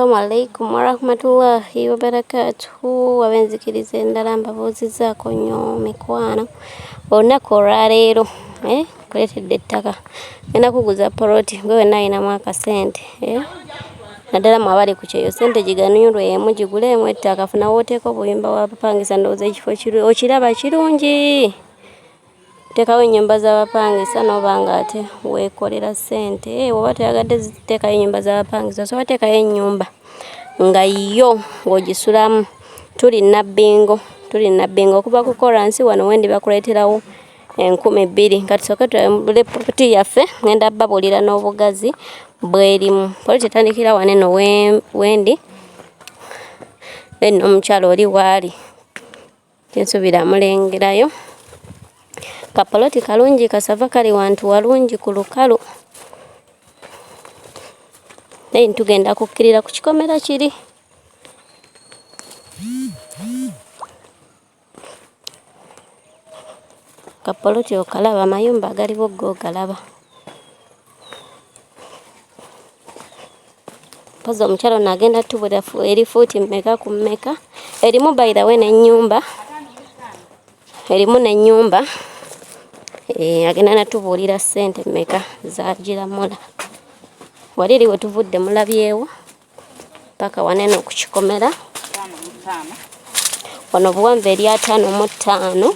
Assalamu alaikum warahmatullahi wabarakatuhu. Ab'enzikiriza endala mbabuuzizzaako nnyo mikwano. Olunaku olwaleero eh, nkuleetedde ettaka, ngenda kuguza poloti gwe wenna alinamu akasente eh? Naddala mwe abali ku kyeyo, ssente giganyulwemu giguleemu ettaka, funa w'oteeka obuyumba bw'abapangisa. Ndowooza ekifo okiraba kirungi. Teekawo ennyumba z'abapangisa n'oba ng'ate weekolera ssente. Eh, bw'oba toyagadde teekayo ennyumba z'abapangisa, osobola teekayo ennyumba nga yo ng'ogisulamu. Tuli Nabbingo, tuli Nabbingo okuva ku kolansi wano wendi bakuleeterawo 2000. Kati tusooke tulambule poloti yaffe, ngenda babuulira n'obugazi bw'erimu. Poloti etandikira wano eno wendi, then n'omukyala oli waali. Kyensubira mulengerayo kapoloti kalungi kasava kali wantu walungi ku lukalu, then tugenda kukkirira ku kikomera kiri. Kapoloti okalaba, amayumba agaliwo go ogalaba. Mpozi omukyala ono agenda tubulira eri fuuti mmeka ku mmeka. Erimu by the way n'ennyumba, erimu n'ennyumba eh, agenda natubuulira ssente mmeka zagiramula. Wali eri wetuvudde mulabyewo paka wanene ku kikomera wano obuwanvu eri 55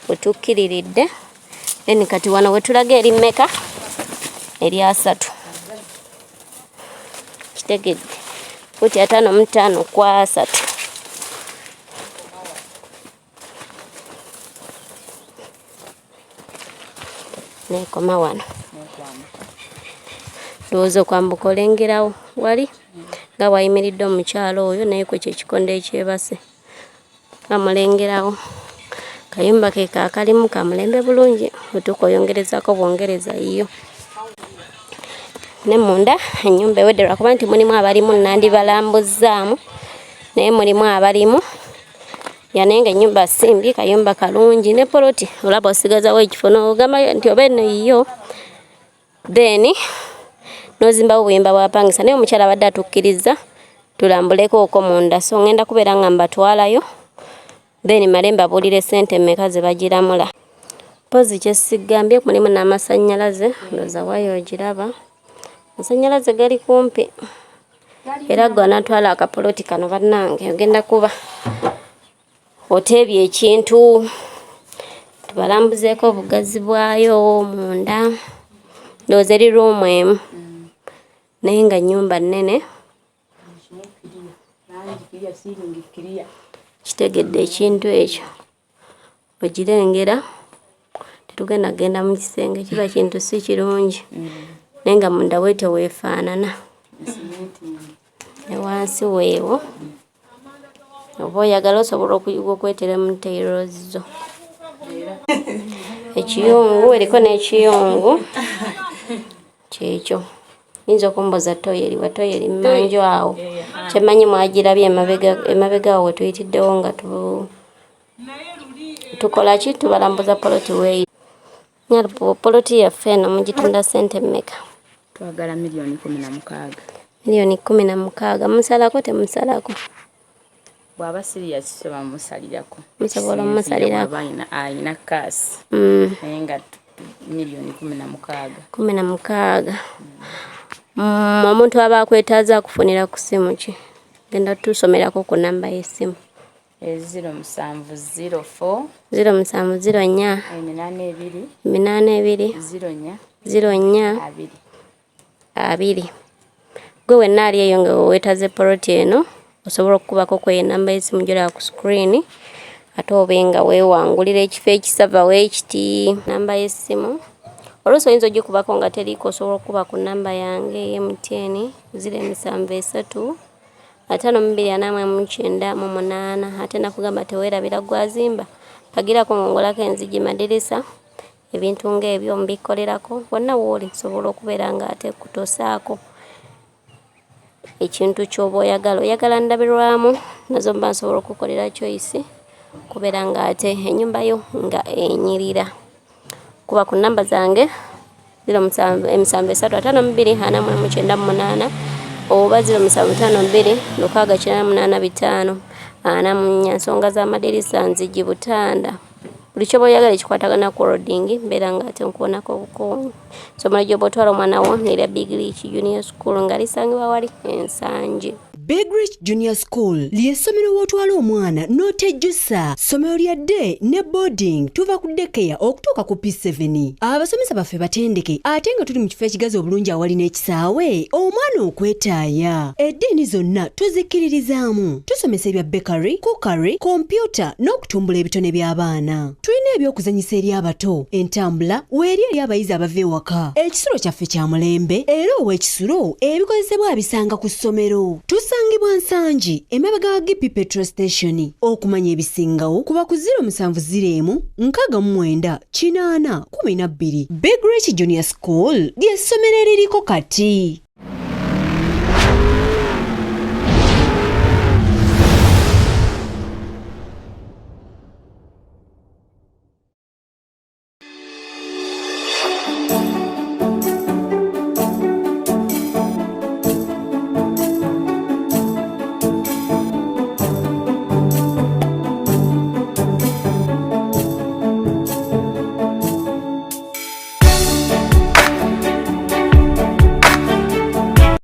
wetukkiriridde. Then kati wano wetulaga eri mmeka? Eri 30. Kitegedde fuuti 55 ku 30. Nekoma wano, ndowooza okwambuka olengerawo wali nga wayimiridde omukyalo oyo, naye kwe kyekikondo ekyebase nga mulengerawo. Kayumba ke kakalimu kamulembe bulungi, otuuka oyongerezako bwongereza yiyo ne munda ennyumba ewedde, lwakuba nti mulimu abalimu nandibalambuzzaamu, naye mulimu abalimu ya, naye nga ennyumba simbi, kayumba kalungi ne poloti olaba osigazawo ekifo n'ogamba nti oba eno yiyo, then n'ozimbawo obuyumba bw'abapangisa. Naye omukyala abadde atukkiriza tulambuleko okwo munda, so ngenda kubeera nga mbatwalayo, then male mbabuulire ssente mmeka ze bagiramula. Mpozi kyesigambye, mulimu n'amasannyalaze, ndowooza waya ogiraba, amasannyalaze gali kumpi. Era gwe anaatwala akapoloti kano bannange, ogenda kuba oteebye ekintu. Tubalambuzeeko obugazi bwayo munda, ndowooza eri ruumu emu naye nga nnyumba nnene. Kitegedde ekintu ekyo ogirengera, tetugenda kugenda mu kisenge, kiba kintu si kirungi, naye nga munda bwetyo weefaanana. Ne wansi weewo oba oyagala osobola okweteremu tiles zo. Ekiyungu eriko n'ekiyungu kyekyo. Yinza okumbuuza toyi eriwa? Toyi eri mmanju awo, kyemmanyi mwagirabye emabega, emabega awo wetuyitiddewo nga tukola ki, tubalambuza poloti weeyi. Poloti yaffe eno mugitunda ssente mmeka? Twagala miliyoni 16. Miliyoni 16. Musalako temusalako? Bw'aba serious tusobola mumusalirako. Musobola omusalirako. Bw'aba alina cash. Naye nga miliyoni 16. 16. Omuntu aba akwetaaza akufunira ku ssimu ki? Genda tusomerako ku namba y'essimu. 0704. 0704. 82. 82. 04. 04. 2. 2. Gwe wenna ali eyo nga weetaaze poloti eno, osobola okukubako ku enamba y'essimu gy'olaba ku screen, ate obe nga weewangulira ekifo ekisava weekiti. Namba y'essimu oluusi oyinza ogikubako nga teriiko, osobola okukuba ku namba yange ey'e MTN 073 52 41 98. Ate nakugamba teweerabira gw'azimba, pagirako ng'ongolako enzigi, madirisa, ebintu ng'ebyo mbikolerako. Wonna w'oli nsobola okubeera ng'ate kutuusaako ekintu ky'oba oyagala. Oyagala ndabirwamu, nazo mba nsobola okukukolera choice kubeera ng'ate ennyumba yo nga enyirira. Kuba ku namba zange 07 7 3 52 41 98. Oba 0752 688 544. Nsonga z'amadirisa, nzigi, butanda, buli kyoba oyagala ekikwatagana ku welding, mbeera nga ate nkuwonako obukoonyi. Ssomero gy'oba otwala omwana wo nerya Big Reach Junior School nga lisangibwa wali Ensangi. Big Reach Junior School ly'essomero w'otwala omwana n'otejjusa. Ssomero lya day ne boarding, tuva ku daycare okutuuka ku P7. Abasomesa baffe batendeke ate nga tuli mu kifo ekigazi obulungi awali n'ekisaawe omwana okwetaaya. Eddiini zonna tuzikkiririzaamu. Tusomesa ebya bakery, cookery, kompyuta n'okutumbula ebitone by'abaana. Tulina eby'okuzannyisa eri abato, entambula weeri eri abayizi abava ewaka. Ekisulo kyaffe kya mulembe era ow'ekisulo ebikozesebwa abisanga ku ssomero. Tusangibwa Nsangi, emabega wa GP Petrol Station. Okumanya ebisingawo kuba ku 070 69 80 12. Big Reach Junior School ly'essomero eririko kati.